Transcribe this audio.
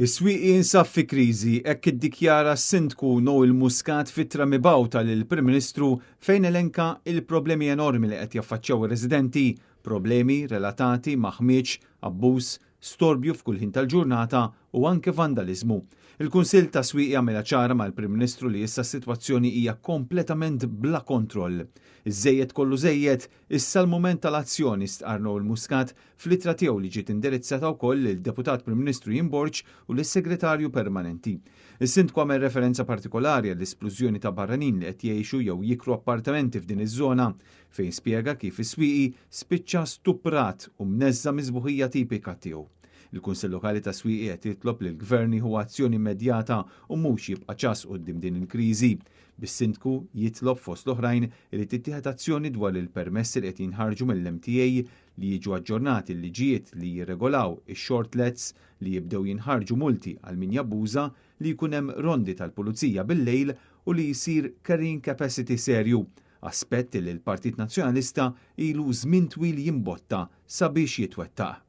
Is-Swieqi jinsab fi kriżi, hekk iddikjara s-Sindku Noel Muscat f'ittra mibgħuta lill-Prim Ministru fejn elenka il-problemi enormi li qed jaffaċċjaw ir-residenti, problemi relatati ma' ħmieġ, abbuż, storbju f'kull ħin tal-ġurnata u anke vandaliżmu. Il-Kunsill ta' Swieqi għamilha ċara mal-Prim Ministru li issa s-sitwazzjoni hija kompletament bla kontroll. Iż-żejjed kollu żejjed, issa l-mument tal-azzjoni, stqarr Noel Muscat fl-ittra tiegħu li ġiet indirizzata wkoll lid-Deputat Prim Ministru Ian Borg u lis-Segretarju Permanenti. Is-Sindku għamel referenza partikolari għall-isplużjoni ta' barranin li qed jgħixu jew jikru appartamenti f'din iż-żona, fejn spjega kif is-Swieqi spiċċa stuprat u mneżża' mis-sbuħija tipika tiegħu. Il-Kunsill Lokali ta' Swieqi qed jitlob li l-Gvern jieħu azzjoni immedjata u mhux jibqa' ċass quddiem din il-kriżi, bis-Sindku jitlob fost l-oħrajn li tittieħed azzjoni dwar il-permessi li qed jinħarġu mill-MTA, li jiġu aġġornati l-liġijiet li jirregolaw ix-short lets, li jibdew jinħarġu multi għal min jabbuża, li jkun hemm rondi tal-pulizija bil-lejl u li jsir carrying capacity serju, aspett li l-Partit Nazzjonalista ilu żmien twil jimbotta sabiex jitwettaq.